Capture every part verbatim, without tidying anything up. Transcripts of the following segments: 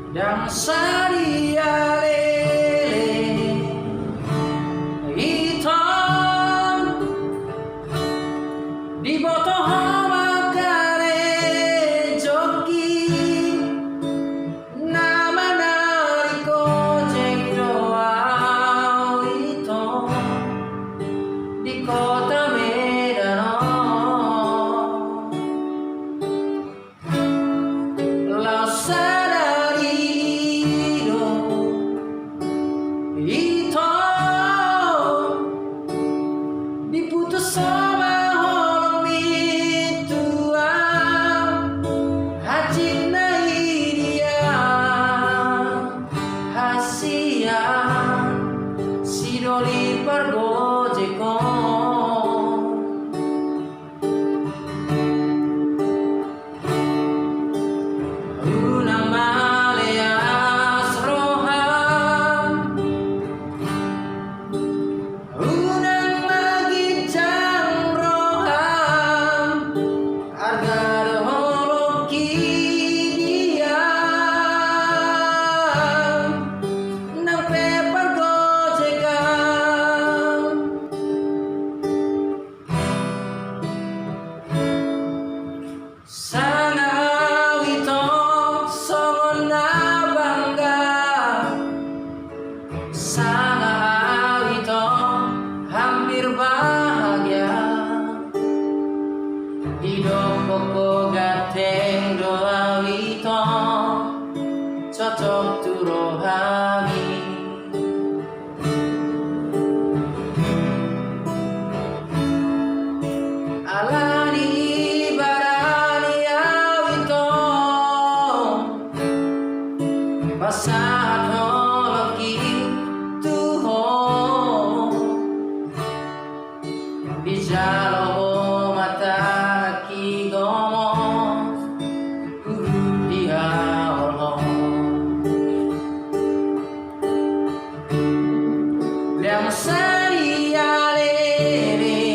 Ndang sadia leleng ito, diboto ho ma garejoki, na manarik ojek do au ito di kota Medan on. Laos sadari i do ito, diputus ho ma holong mintua, hansit na i dia hasian sidoli pargojek on. Unang maleas roham, unang maginjang roham, arga do holong i dia, nang pe pargojek an. Sanga au ito songon na bangga, sanga au ito hampir bahagia, didok ho ganteng do au ito, cocok tu rohami. Alani i barani au ito, pasahat holong i tu ho, dijalo ho ma tangki gomos, huhut dihaholhon. Ndang sadia leleng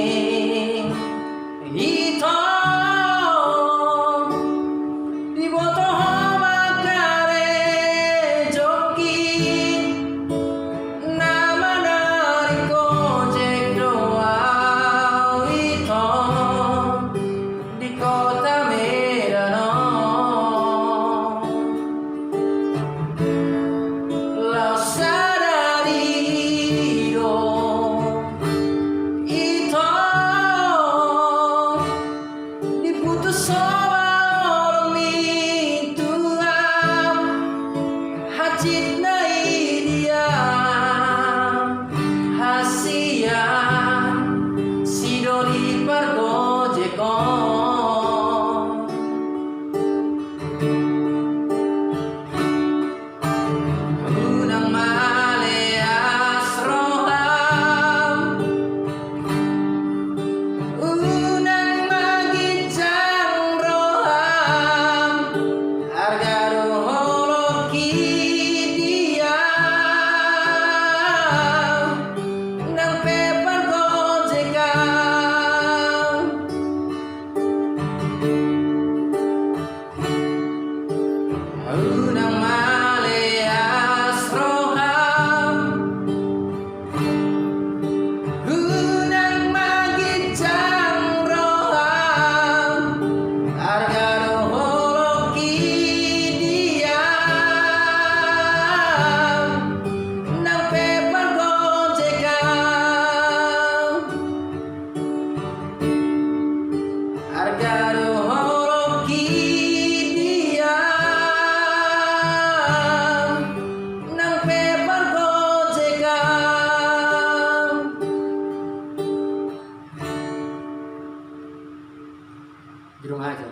ito, diboto ho ma garejoki, na manarik ojek do au ito di kota Medan on. Laos sadari i do ito, diputus ho ma holong mintua, hansit na i dia hasian sidoli pargojek on. Unang maleas roham, unang maginjang roham, arga do holong i dia, nang pe pargojek an. Unang maleas roham, unang maginjang roham, arga do holong i dia, nang pe pargojek an. Arga do holong i dia, nang pe pargojek an. Di rumah aja.